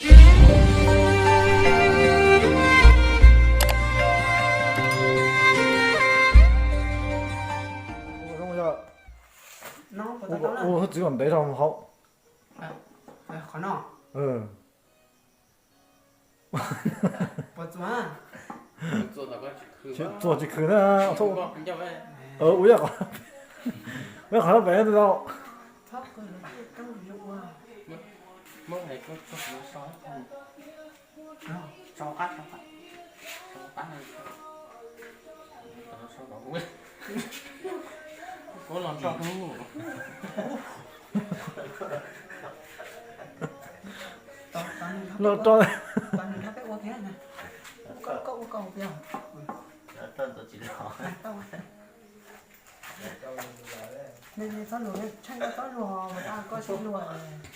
Ua hwj txwv kom ntev rau hauv. Txuas tsis khwv na. Ua yog qhov, ua yog qhov no pem tau. Los rau.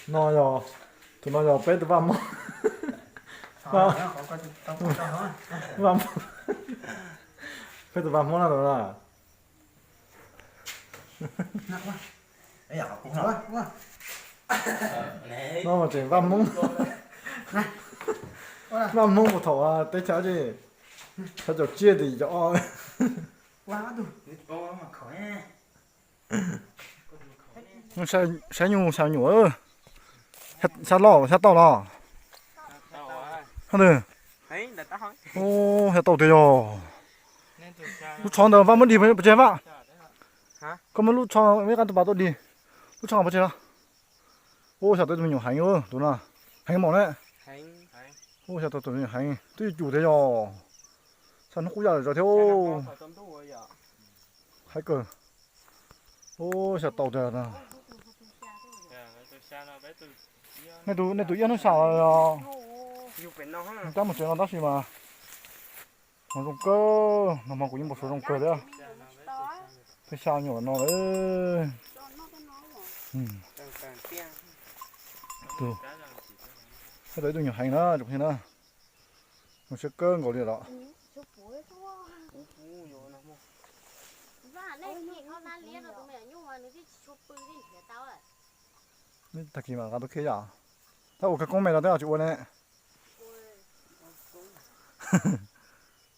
No yog, tus no yog peb tus vaj Hmoob. Vaj Hmoob, peb tus vaj Hmoob no tus no. No mas tseem vaj Hmoob, vaj Hmoob puag thaum teb chaws, teb chaws tsiaj tim yom. Saib nyuj xya nyuam, xya loj xya tauj los. Xya tauj tiag yog. Lub tsho ntawd Vaj muab dig pov tseg Vaj. Koj muab lub tsho, muab qab tus pas tuaj dig. Lub tsho pov tseg los. Ua xya tau tus me nyuam heev, tus no heev mom ne. Ua xya tau tus me nyuam heev twb yuav cum tiag yog. Xya hnub qub yaj zog thiab. Haib kawg. Ua xya tau tiag. Nej tus iab hnub xya los. Cab mus tsev no tab sis mas hmoov zoo kawg, nag hmo kuv yeej npau suav zoo kawg thiab. Peb xya nyuam no lawm. Tus, peb tau ib tug nyuam heev na tsoom phooj ywg na. Zoo siab kawg nkaus li lawm. Tag kis mam nqa tuaj khiab yom. Tab ua kawg koob me los twb tsis ua ne.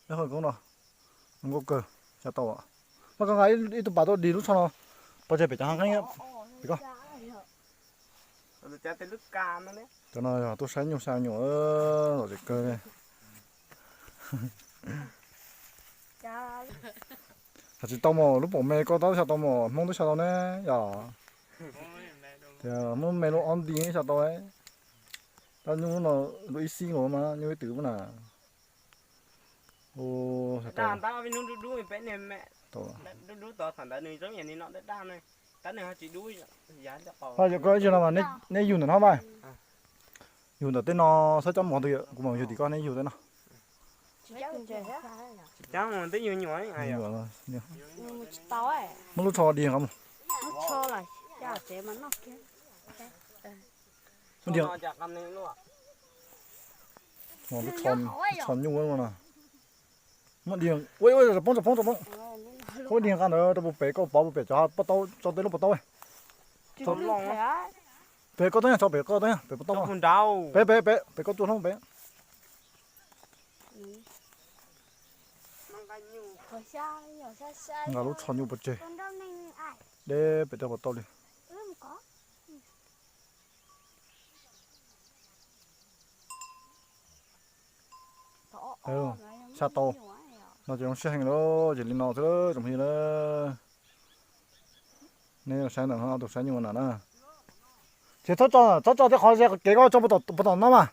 Koob no, zoo nkauj kawg, xya tau. Mas koj nqa ib tug pas tuaj dig lub tsho no, pov tseg pem cov hav qeeb pem koj. Cov no yog tuaj saib nyuj xya nyuam, lom zem kawg li. Hais tsis tau mas lub pom me koj tab xya tau mas Hmoob twb xya tau ne yom. Tias Hmoob me lub ob nti xya tau. Tab nyuj no lub ib xib nkaus mas nyuj ib twm na. Koj ib zaug no mas neb yug ntawm no mas. Yug ntawm tej no, txhob coj mus qhov twg, kuv mam yug tim koj, neb yug tej no. Muab lub tsho dig nqa mus. Lub tsho nyuj no. Muab dig, ua ua poob poob poob. Muab dig nqa ntawd rau puag pem, koj pov puag pem cov pob taub, tso tej lub pob taub. Pem koj tau yog, tso pem koj tau yog, pem pob taub. Pem pem pem pem koj tuaj hlob pem. Nqa lub tsho nyuj pov tseg. Deb pem tej pob taub li. Xya tau no ces zoo siab heev lawm, ces li no xwb tsoom phooj ywg na. Nej saib ntawm no tus saib nyuj na. Ces txhob tso, txhob tso tej qhov ze kev, koj tso puag tom no mas.